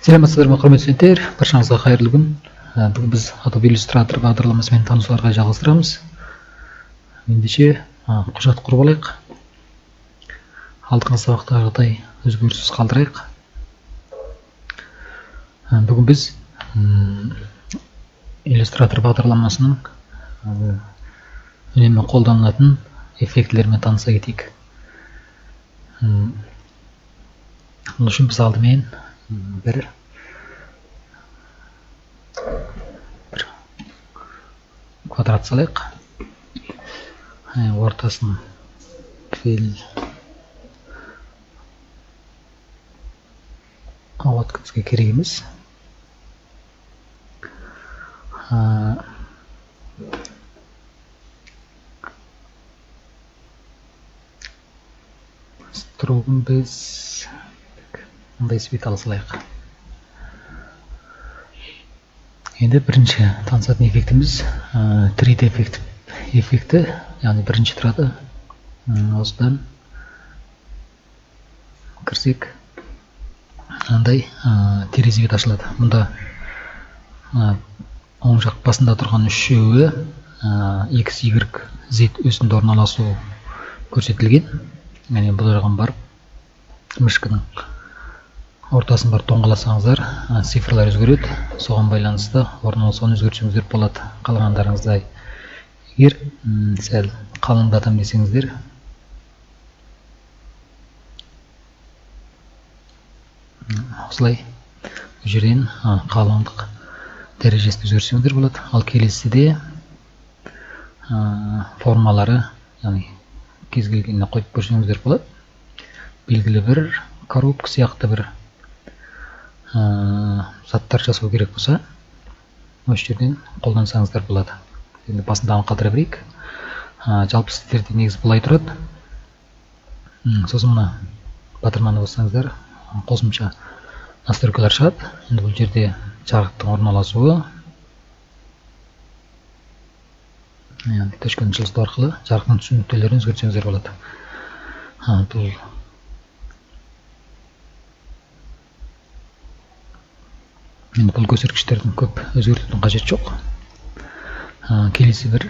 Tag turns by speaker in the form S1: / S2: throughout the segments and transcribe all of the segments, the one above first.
S1: Сәлеметсіздер ме, құрметті студенттер, баршаңызға қайырлы күн. Бүгін біз Adobe Illustrator бағдарламасымен танысуларға жалғастырамыз. Ендеше құжат құрып алайық. Алдыңғы сабақтағыдай өзгеріссіз қалдырайық. Бүгін біз Illustrator бағдарламасының үнемі қолданылатын эффектілерімен таныса кетейік. Бұл үшін біз алдымен бір квадрат салайық. Ортасын fill ауат бізге керек емес. Строгын біз мындай свет ала салайық. Енді бірінші танысатын эффектіміз 3D эффекті, яғни бірінші тұрады. Осыдан кірсек, мынандай терезе бет ашылады. Мұнда оң жақ басында тұрған үшеуі X, Y, Z өсінде орналасу көрсетілген. Яғни бұл жағын барып мышканың ортасын барып доңғаласаңыздар, цифрлар өзгереді. Соған байланысты орналасуын өзгертсеңіздер болады. Қалғандарыңыздай егер сәл қалыңдатам десеңіздер, осылай бұл жерден қалыңдық дәрежесін өзгертсеңіздер болады. Ал келесіде формалары, яғни кез келгеніне қойып көрсеңіздер болады. Белгілі бір коробка сияқты бір заттар жасау керек болса, осы жерден қолдансаңыздар болады. Енді басындағыны қалдыра берейік. Жалпы сіздерде негізі былай тұрады. Сосын мына батырманы бассаңыздар, қосымша настройкалар шығады. Енді бұл жерде жарықтың орналасуы, яғни точканы жылжыту арқылы жарықтың түсу нүктелерін өзгертсеңіздер болады. Бұл енді бұл көрсеткіштердің көп өзгертудің қажеті жоқ. Келесі бір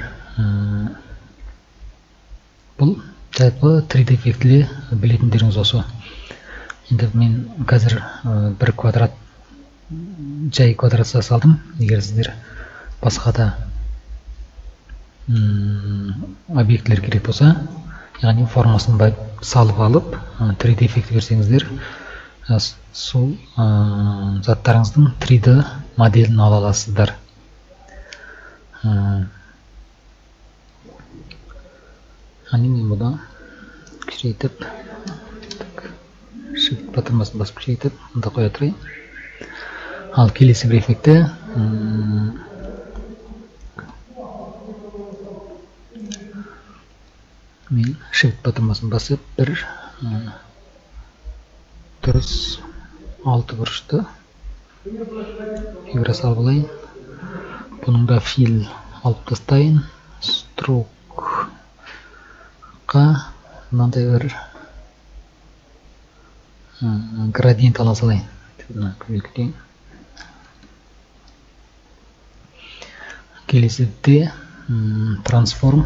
S1: бұл жалпы 3D эффектілі білетіндеріңіз осы. Енді мен қазір бір квадрат, жай квадрат салдым. Егер сіздер басқа да объектілер керек болса, яғни формасын салып алып 3D эффекті берсеңіздер, сол заттарыңыздың 3D моделін ала аласыздар. Яғни мен бұны кішірейтіп, Shift батырмасын басып кішірейтіп, мында қоя тұрайын. Ал келесі бір эффекті мен Shift батырмасын басып бір дұрыс алты бұрышты фигура салып алайын. Бұның да fill алып тастайын. Stroke-қа мынандай бір градиент ала салайын. Мына көбейтейін. Келесіде трансформ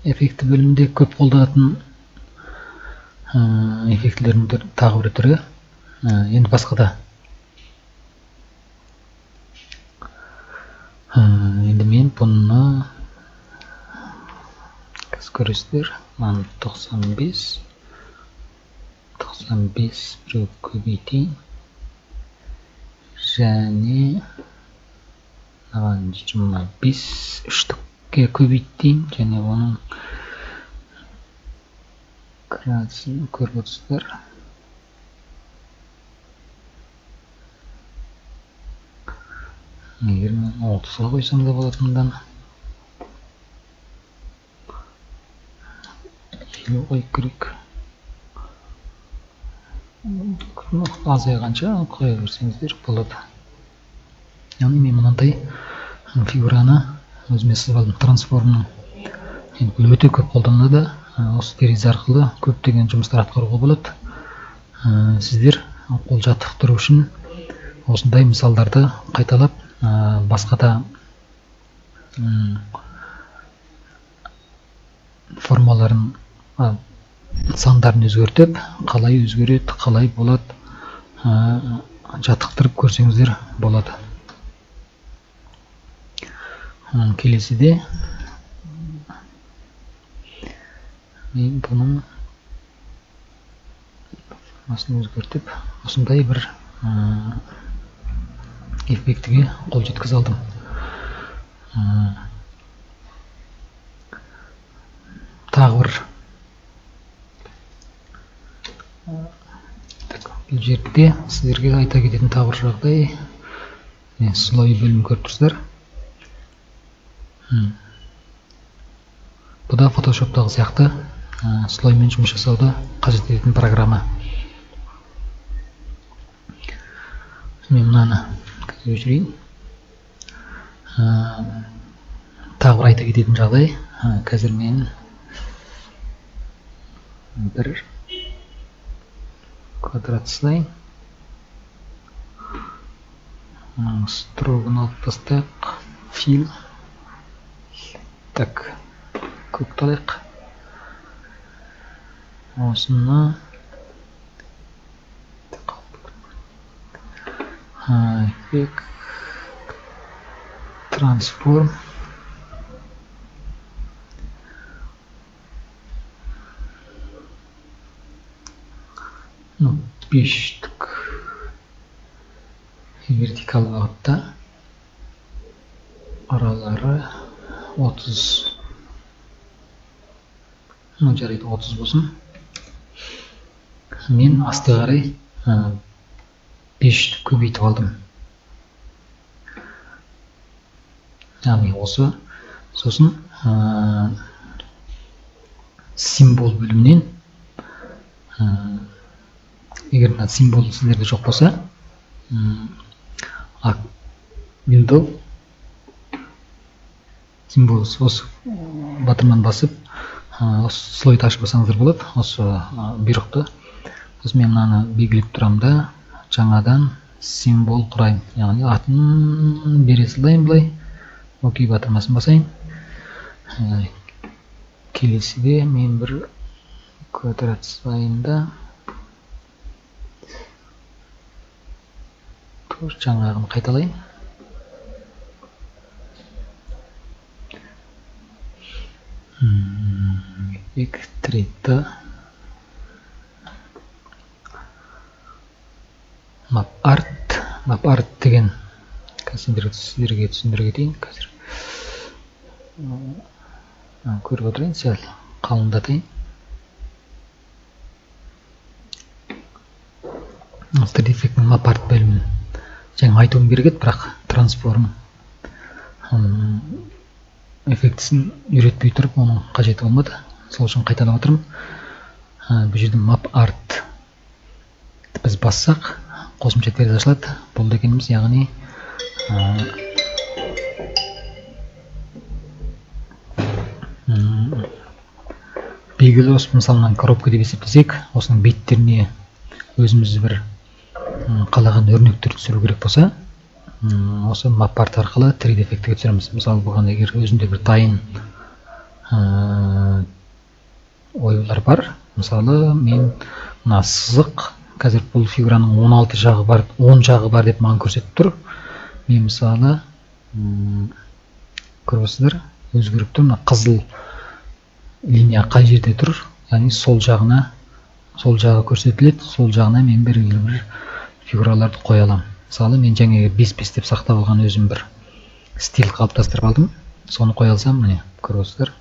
S1: эффекті бөлімінде көп қолданатын эффектілердің тағы бір түрі. Енді басқа да. Енді мен бұны қазір көресіздер. Мынаны 95, 95 біреу көбейтейін. Және мынаған 25 үштікке көбейтейін. Және оның градусын көріп отырсыздар. Егер мен 30-ға қойсам да болады мындан. 50 қойып көрейік. Азайғанша қоя берсеңіздер болады. Яғни мен мынандай фигураны өзіме сызып алдым. Трансформның енді бұл өте көп қолданылады. Осы терезе арқылы көптеген жұмыстар атқаруға болады. Сіздер қол жаттықтыру үшін Осындай мысалдарды қайталап, басқа да формаларын, сандарын өзгертіп, қалай өзгереді, қалай болады, жаттықтырып көрсеңіздер болады. Келесіде мен бұның формасын өзгертіп, осындай бір эффектіге қол жеткізе алдым. Тағы бір бұл жерде сіздерге айта кететін тағы бір жағдай, слой бөлімін көріп тұрсыздар. Бұл да Photoshop'тағы сияқты слоймен жұмыс жасауды қажет ететін программа. Мен мынаны өшірейін. Тағы бір айта кететін жағдай, қазір мен бір квадрат сызайын. Строгын алып тастайық. Фил. Так, көкті алайық. Осыны эффект трансформ. Ну, 5-тік вертикал бағытта аралары 30. Ну, жарайды, 30 болсын. Мен асты қарай 5 көбейтіп алдым. Яғни осы, сосын символ бөлімінен, егер мына символ сіздерде жоқ болса, Windows символ осы батырманы басып, осы слойды ашып алсаңыздар болады, осы бұйрықты. Сосын мен мынаны белгілеп тұрамын да, жаңадан символ құрайын. Яғни атын бере салайын былай. Окей батырмасын басайын. Келесіде мен бір квадрат сызайын да, жаңағын қайталайын. Эффект 3D Map Art. Map Art деген қазір сіздерге түсіндіре кетейін. Қазір көріп отырайын, сәл қалыңдатайын. 3D эффектінің Map Art бөлімін жаңа айтуым керек еді, бірақ трансформ эффектісін үйретпей тұрып оның қажеті болмады. Сол үшін қайталап отырмын. Бұл жерде Map Art біз бассақ, қосымша терезе ашылады. Бұл дегеніміз, яғни белгілі осы мысалынан коробка деп есептесек, осының беттеріне өзіміз бір қалаған өрнектер түсіру керек болса, осы Map Art арқылы 3D эффектіге түсіреміз. Мысалы, бұған егер өзінде бір дайын оюлар бар. Мысалы, мен мына сызық, қазір бұл фигураның 16 жағы бар, 10 жағы бар деп маған көрсетіп тұр. Мен мысалы, көріп отырсыздар, өзгеріп тұр. Мына қызыл линия қай жерде тұр, яғни сол жағына, сол жағы көрсетіледі, сол жағына мен белгілі бір фигураларды қоя аламын. Мысалы, мен жаңағы 5-5 деп сақтап алған өзім бір стиль қалыптастырып алдым. Соны қоя алсам, міне, көріп отырсыздар.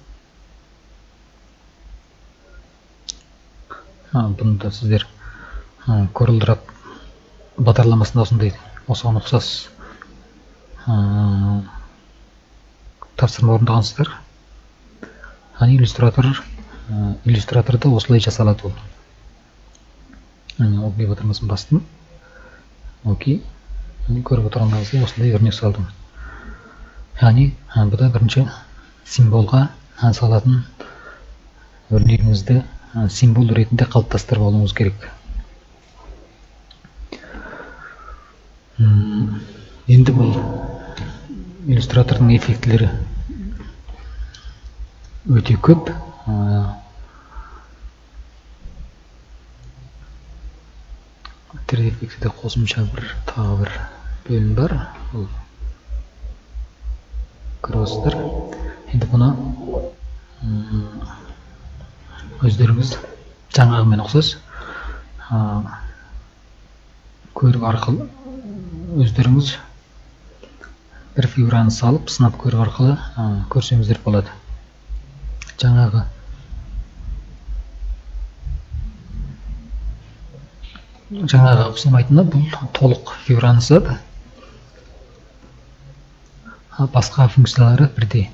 S1: Бұны да сіздер CorelDRAW бағдарламасында осындай, осыған ұқсас тапсырма орындағансыздар. Яғни иллюстраторда осылай жасалады ол. Окей батырмасын бастым. Окей. Көріп отырғандарыңыздай осындай өрнек салдым. Яғни бұл да бірінші символға салатын өрнегіңізді символ ретінде қалыптастырып алуыңыз керек. Енді бұл иллюстратордың эффектілері өте көп. 3D эффектіде қосымша бір тағы бір бөлім бар. Ол кросстар. Енді бұны өздеріңіз жаңағымен ұқсас көру арқылы өздеріңіз бір фигураны салып сынап көру арқылы көрсеңіздер болады. Жаңағы ұқсамайтыны бұл толық фигураны сызады. Басқа функциялары бірдей.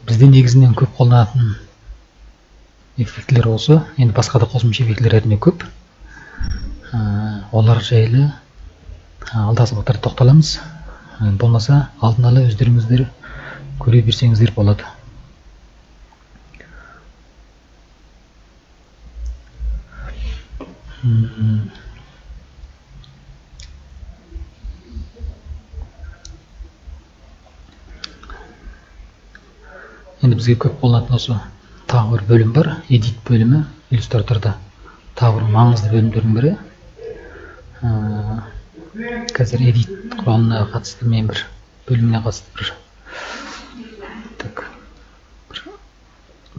S1: Бізде негізінен көп қолданатын эффектілер осы. Енді басқа да қосымша эффектілер әрине көп. Олар жайлы алдағы сабақтарда тоқталамыз. Болмаса алдын ала өздеріңіздер көре берсеңіздер болады. Енді бізге көп қолданатын осы тағы бір бөлім бар, Edit бөлімі иллюстраторда тағы бір маңызды бөлімдердің бірі. Қазір Edit құралына қатысты мен бір бөліміне қатысты бір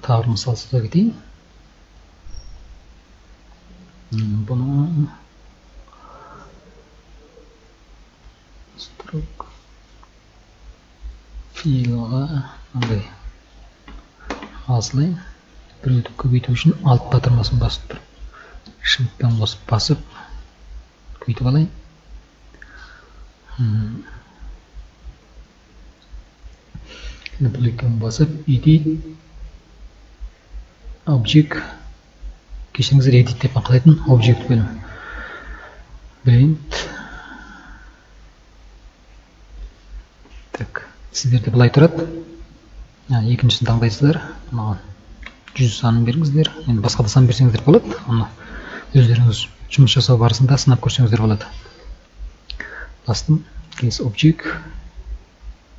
S1: тағы бір мысал сыза кетейін. Бұны stroke филға мынандай алсылайын. Біреуді көбейту үшін Alt батырмасын басып тұрып, Shift-пен қосып басып көбейтіп алайын. Енді бұл екеуін басып Edit Object, кешіріңіздер, Edit деп қалайтын Object бөлімі. Blend. Так, сіздерде былай тұрады. Екіншісін таңдайсыздар. Маған 100 санын беріңіздер. Енді басқа да сан берсеңіздер болады. Оны өздеріңіз жұмыс жасау барысында сынап көрсеңіздер болады. Бастым. Келесі Object,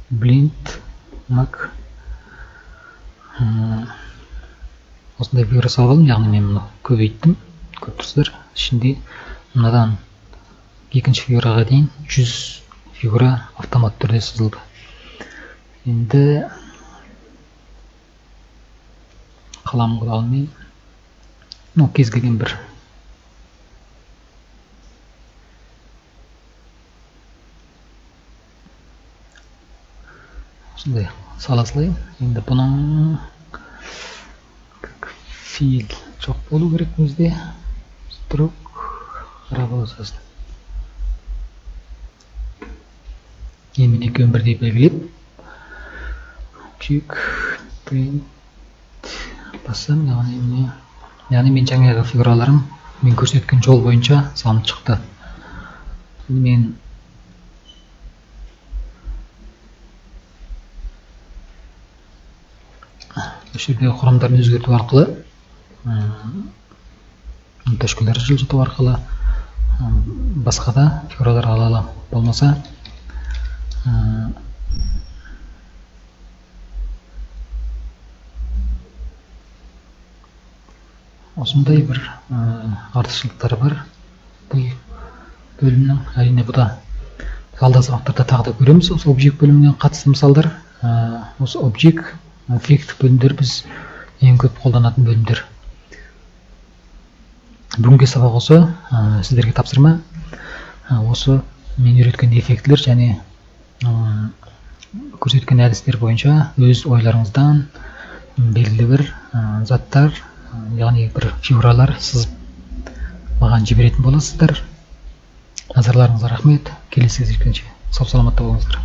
S1: Blend, Mac. Осындай фигура салып алдым. Яғни мен мұны көбейттім. Көріп тұрсыздар. Ішінде мынадан екінші фигураға дейін 100 фигура автомат түрде сызылды. Енді қалам құралымен, кез келген бір осындай сала салайын. Енді бұның фил жоқ болу керек бізде. Stroke қара болсын. Енді мен екеуін бірдей белгілеп Object, Print бассам, яғни мен жаңағы фигураларым мен көрсеткен жол бойынша салынып шықты. Енді мен осы жердегі құрамдарын өзгерту арқылы, точкаларды жылжыту арқылы басқа да фигуралар ала аламын. Болмаса осындай бір артықшылықтары бар бұл бөлімнің. Әрине бұ да алдағы сабақтарда тағы да көреміз осы Object бөліміне қатысты мысалдар. Осы Object, Effect бөлімдері біз ең көп қолданатын бөлімдер. Бүгінгі сабақ осы. Сіздерге тапсырма осы мен үйреткен эффектілер және көрсеткен әдістер бойынша өз ойларыңыздан белгілі бір заттар, яғни бір фигуралар сызып маған жіберетін боласыздар. Назарларыңызға рахмет. Келесі кездескенше сау саламатта болыңыздар.